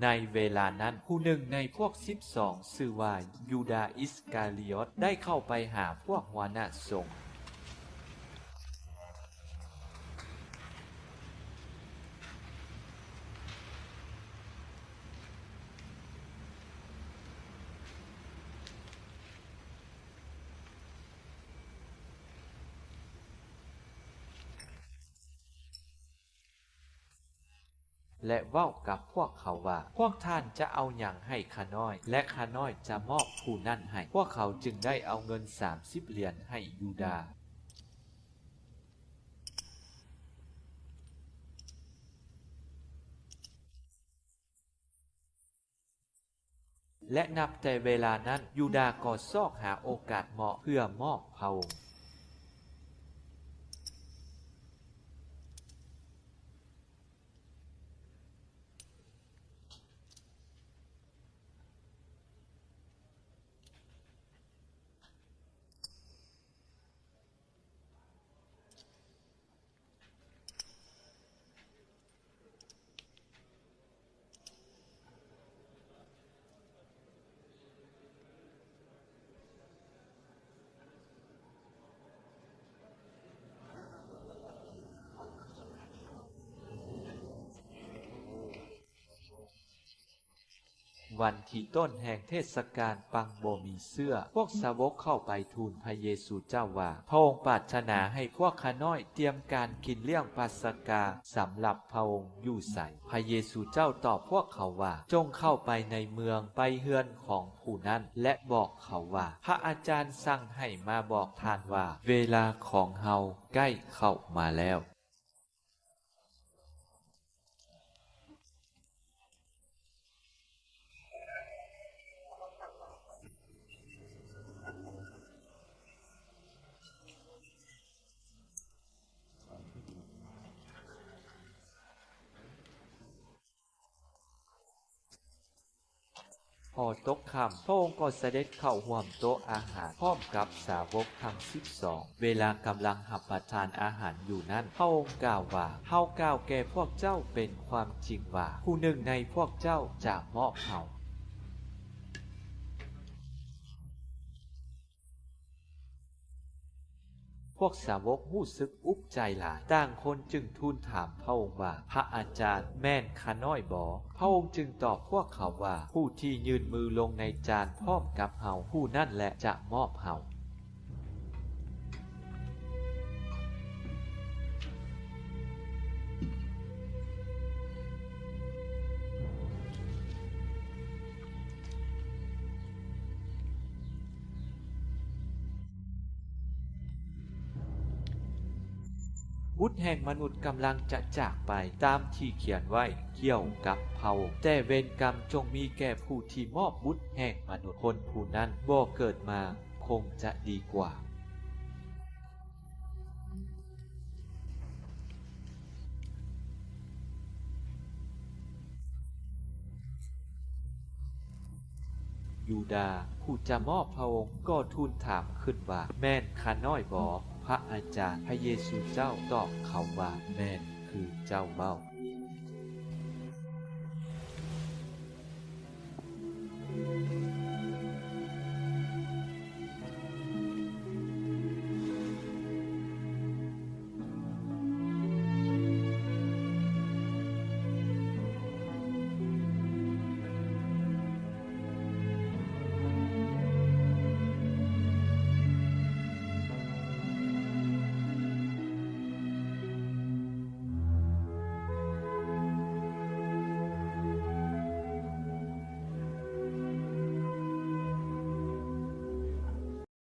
ໃນເວລານັ້ນ, ຜູ້ໜຶ່ງໃນພວກສິບສອງ ຊື່ວ່າ ຢູດາອິດສະກາຣິອອດ ໄດ້ເຂົ້າໄປຫາພວກຫົວໜ້າສົງ ແລະ ເວົ້າກັບພວກເຂົາວ່າ, ພວກທ່ານຈະເອົາຫຍັງໃຫ້ຂ້ານ້ອຍ ແລະ ຂ້ານ້ອຍຈະມອບຜູ້ນັ້ນໃຫ້. ພວກເຂົາຈຶ່ງໄດ້ເອົາເງິນສາມສິບຫຼຽນໃຫ້ຢູດາ. ແລະ ນັບແຕ່ເວລານັ້ນ, ຢູດາກໍຊອກຫາໂອກາດເໝາະເພື່ອມອບພະອົງ. ວັນທີຕົ້ນແຫ່ງເທດສະການປັງບໍ່ມີເຊື້ອ, ພວກສາວົກເຂົ້າໄປທູນພະເຢຊູເຈົ້າວ່າ, ພະອົງປາດຖະໜາໃຫ້ພວກຂ້ານ້ອຍຕຽມການກິນລ້ຽງປາສະກາສຳລັບພະອົງຢູ່ໃສ? ພະເຢຊູເຈົ້າຕອບພວກເຂົາວ່າ, ຈົ່ງເຂົ້າໄປໃນເມືອງ, ໄປເຮືອນຂອງຜູ້ນັ້ນ ແລະ ບອກເຂົາວ່າ, ພະອາຈານສັ່ງໃຫ້ມາບອກທ່ານວ່າ, ເວລາຂອງເຮົາໃກ້ເຂົ້າມາແລ້ວ. ພໍຕົກຄ່ຳ, ພະອົງກໍສະເດັດເຂົ້າຮ່ວມໂຕະອາຫານພ້ອມກັບສາວົກທັງສິບສອງ. ເວລາກຳລັງຮັບປະທານອາຫານຢູ່ນັ້ນ, ພະອົງກ່າວວ່າ, ເຮົາກ່າວແກ່ພວກເຈົ້າເປັນຄວາມຈິງວ່າ, ຜູ້ໜຶ່ງໃນພວກເຈົ້າຈະມອບເຮົາ. ພວກສາວົກຮູ້ສຶກອຸກໃຈຫຼາຍ, ຕ່າງຄົນຈຶ່ງທູນຖາມພະອົງວ່າ, ພະອາຈານ, ແມ່ນຂ້ານ້ອຍບໍ? ພະອົງຈຶ່ງຕອບພວກເຂົາວ່າ, ຜູ້ທີ່ຍື່ນມືລົງໃນຈານພ້ອມກັບເຮົາ, ຜູ້ນັ້ນແຫຼະຈະມອບເຮົາ. ບຸດແຫ່ງມະນຸດກຳລັງຈະຈາກໄປຕາມທີ່ຂຽນໄວ້ກ່ຽວກັບພະອົງ, ແຕ່ເວນກຳຈົ່ງມີແກ່ຜູ້ທີ່ມອບບຸດແຫ່ງມະນຸດ, ຄົນຜູ້ນັ້ນບໍ່ເກີດມາຄົງຈະດີກວ່າ. ຢູດາຜູ້ຈະມອບພະອົງກໍທູນຖາມຂຶ້ນວ່າ, ແມ່ນຂ້ານ້ອຍບໍ, ພະອາຈານ? ພະເຢຊູເຈົ້າຕອບເຂົາວ່າ, ແມ່ນຄືເຈົ້າເວົ້າ.